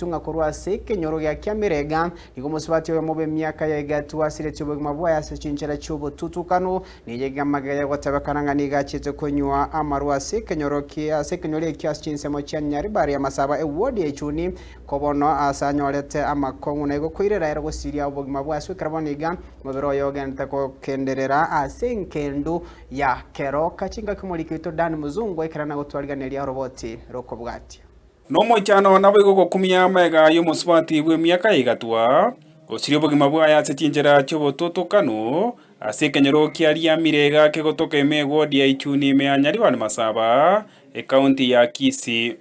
Ng'a korwa ase ekenyoro gia Kiamerega, nigo omosubati oyomo bw'emiaka ya egati gwasiretie obogima bwaye ase chinchera chi'obotutukanu. Nigo amagega yagotebekana ng'a nigo achiete konywa amarwa ase ekenyoro ase ekenyoro ekio ase chinsemo chia Nyaribari Amasaba eward ya Ichuni, ko bono ase anyorete amakong'u na igo koirera ere gosiria obogima bwaye ase ekero bono iga omobere oye ogenderete gokenderera ase engendu ya keroka. Chingaki omoriki oito Dan Muzungu ekero nagotwariganeria oroboti rokobwatia. Nomoichano naboigo gokumia amaiga y'omosubati bw'emiaka egatwa, gosiria obogima bwaye ase chinchera chi'obototokanu, ase ekenyoro kia Riamire iga kegotoka ime ewodi ya Ichuni ime ya Nyaribari Masaba, ekaunti ya Kisii.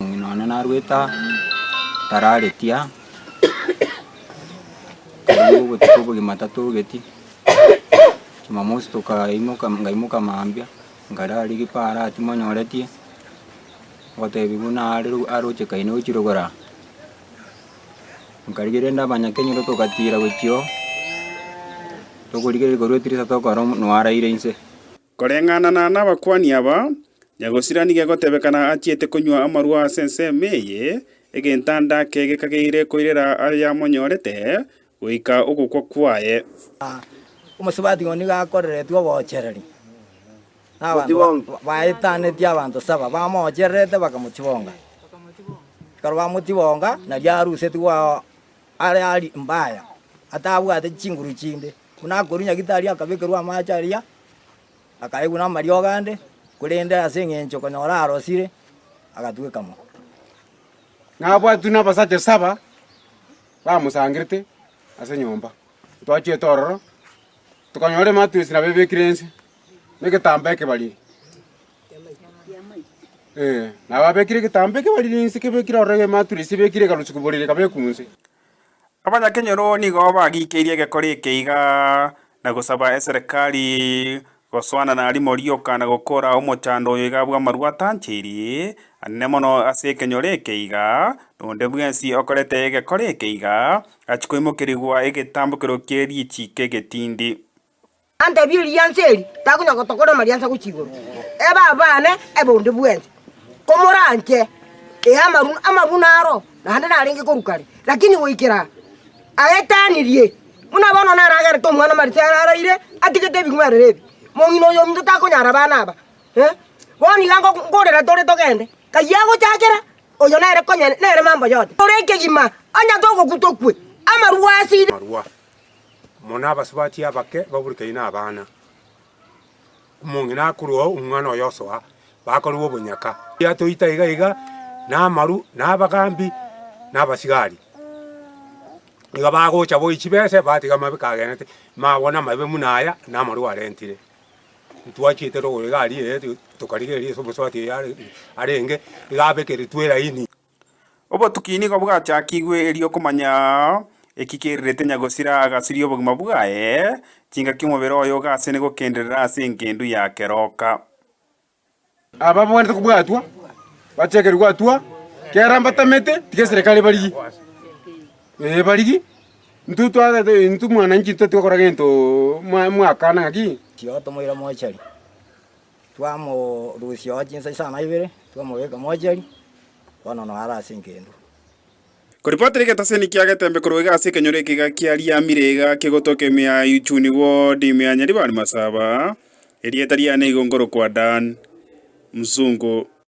Omong'ina one narwete aa, tararetie aa, karibu obotuko obogima tatogeti, jumamosi tokaimoka nkaimoka mambia, nkararigia para timonyoretie. Ngotebi buna are aroche kaino gochia rogoro aa. Nkarigia rende abanyakenyoro togatira gochia oo, tokorigereria korwa etirisa tokora omonwe araire inse. Koreng'ana na nabakuani aba, nyagosira nigo egotebekana achiete konywa amarwa ase ensemo eye, egentanda ake gekageire koirera ayamonyorete goika ogokwa kwaye. Omosubati oyo nigo akoreretwe obochereri. Na abanto baetanetie abanto saba bamochererete bakamotibonga. Ekero bamotibonga, nario arusetigwe ao are aria mbaya, atabwate chinguru chinde. Buna akorwa nyagitari akabekerwa amache aria, akaegwa na amariogo ande, korende ase eng'encho konyora arosire, agatweka mo. Nabwatwe nabasacha saba bamosangerete ase enyomba, twachiete ororo, tokanyora emattress nabo ebekire inse. Na egetambaa ekebariri, eh, nabo abekire egetambaa ekebariri inse kebekire ororo emattress ebekire ekarusia borere ekabekwa inse. Abanyakenyoro nigo bagikeirie egekora eke iga na gosaba eserekari gosoana na rimo rioka na gokora omochando oyo iga bw'amarwa atancheiri anene mono ase ekenyoro eke iga, na onde bwensi okorete egekora eke iga achie koimokerigwa egetambokero kie richiiko egetindi. Antebie eriansa eri, takonya gotokora amariansa gochia igoro. Ebe abane, ebe onde bwensi. Komoranche, ee amaru amaru naro, naende narenge korwa kare, lakini goikera aa aetanirie, buna bono naragerete omwana Marisa araire, atigete ebing'werere ebi. Mong'ina oyo ominto takonyara abana aba, eh. Bono iga nko nkorera tore togende, kayio agochakera, oyo nere konya nere mambo yote. Tore ekegima, onye togokwa tokwe, amarwa asire. Amarwa. Mono abasubati abake baburekaine nabana, omong'ina akorwa oo omwana oye osoa, bakorwa obonyaka. Yatoita iga iga, na amaru, na abagambi, na abasigari. Iga bagocha boyia chibese batiga amabe kagenete, mabwo namabe buna aya, na amarwa arentire. Ntwachiete rogoro iga aria ee tokarigereria ase omosubati oyo are arenge, iga abekeretwe eraini. Obotuki nigo bwachakigwe erio komanya eki kererete nyagosira agasiria obogima bwaye, chingaki omobere oye ogasene gokenderera ase engendu ya keroka. Aba babwenerete kobwatwa, bachekerwe atua, kera mbatamete, tiga eserekari barigie, ee barigie, intwe twaete intwe mwananchi intwe twakora gento mwa mwakana ng'aki. Tiga tomoira mochari, Twamorusia oo chinsa isano na ibere, twamobeka mochari, bono noo are ase engendu. Koripotera egetaseni kia Getembe korwa iga ase ekenyoro eke iga kia Riamire iga kegotoka ime ya Ichuni ward ime ya Nyaribari Masaba, erieta riane igo nkorokwa Dan Mzungu.